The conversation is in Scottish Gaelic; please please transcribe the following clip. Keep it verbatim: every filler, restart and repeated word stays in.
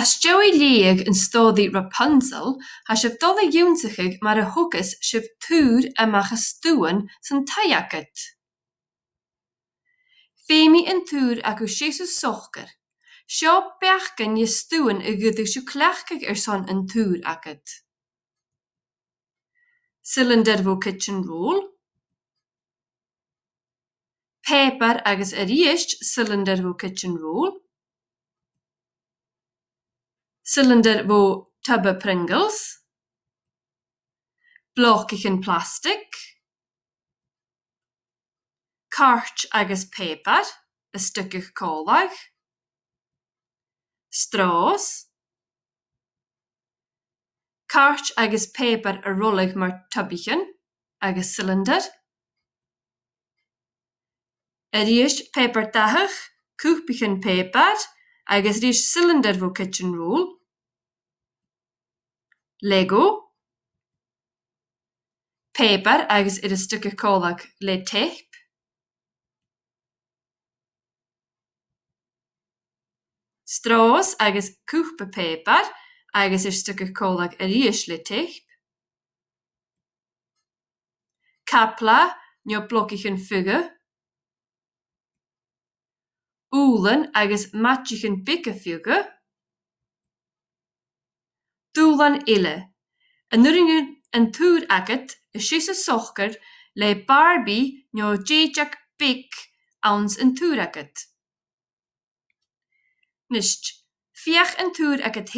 Às dèidh leughadh an stòiridh Rapunzel, tha sibh a' dol a dh'ionnsachadh mar a thogas sibh tùr a-mach à stuthan san taigh agad. Feumaidh an tùr agaibh seasamh socair. Seo beagan de stuthan a dh'fhaodadh sibh cleachdadh airson an tùr agad. Cylinder bho kitchen roll. Pàipear agus a-rithist cylinder bho kitchen roll. Cylinder bho tube Pringles. Blocaichean plastaig. Cairt agus pàipear a' stiogadh còmhla. Straws. Cairt agus pàipear a' rolladh mar tubaichean agus cylinder. A-rithist pàipear dathach, cupaichean pàipeir agus a-rithist cylinder bho kitchen roll. Lego. Pàipear agus iad a' stiogadh còmhla le teip. Straws agus cupa pàipeir agus iad a' stiogadh còmhla a-rithist le teip. Caiple no blocaichean fiodha. Ùbhlan agus maidsichean beaga fiodha. Dùbhlan eile. An urrainn an tùr agad a sheasamh socair le Barbie no dèideag beag anns an tùr agad? Nist, feuch an tùr agad